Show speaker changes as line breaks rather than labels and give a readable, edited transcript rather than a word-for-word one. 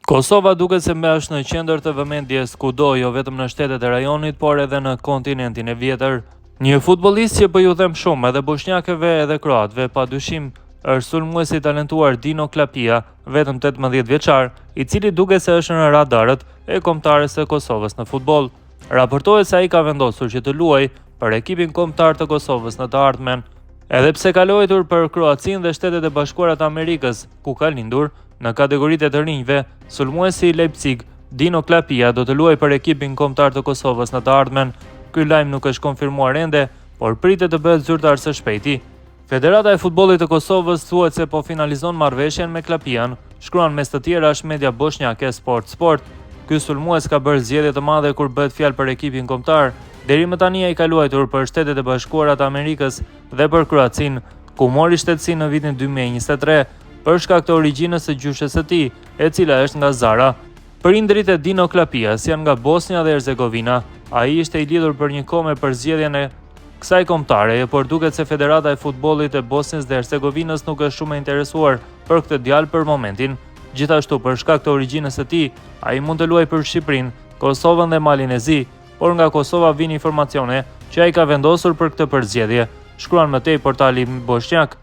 Kosova duket se është në qendër të vëmendjes kudo, jo vetëm në shtetet e rajonit, por edhe në kontinentin e vjetër. Një futbollist që po ju them shumë edhe boshnjakëve edhe kroatëve, pa dyshim, është sulmuesi i talentuar Dino Klapija, vetëm 18 vjeçar, i cili duket se është në radarët e kombëtares së Kosovës në futboll. Raportohet se ai ka vendosur që të luajë për ekipin kombëtar të Kosovës në të ardhmen. Edhe pse ka luajtur për Kroacinë dhe Shtetet e Bashkuara të Amerikës, ku ka lindur, në kategoritë e të rinjve, sulmuesi i Leipzig, Dino Klapija do të luajë për ekipin kombëtar të Kosovës në të ardhmen. Ky lajm nuk është konfirmuar ende, por pritet të bëhet zyrtar së shpejti. Federata e Futbollit të Kosovës thuhet se po finalizon marrëveshjen me Klapijan, shkruan mes të tjerash media boshnjake Sport Sport. Ky sulmues ka bërë zgjedhje të madhe kur bëhet fjalë për ekipin kombëtar. Deri më tani ai ka luajtur për Shtetet e Bashkuara të Amerikës dhe për Kroacinë, ku mori shtetësinë në vitin 2023, për shkak të origjinës së gjyshes së tij, e cila është nga Zara. Prindërit e Dino Klapias janë nga Bosnja dhe Hercegovina. Ai ishte i lidhur për një kohë me përzgjedhjen e kësaj kombëtareje, por duket se Federata e Futbollit e Bosnjës dhe Hercegovinës nuk është shumë e interesuar për këtë djalë për momentin. Gjithashtu, për shkak të origjinës së tij, ai mund të luajë për Shqipërinë, Kosovën dhe Malin e Zi, por nga Kosova vijnë informacione që ai ka vendosur për këtë përzgjedhje, shkruan më tej portali boshnjak.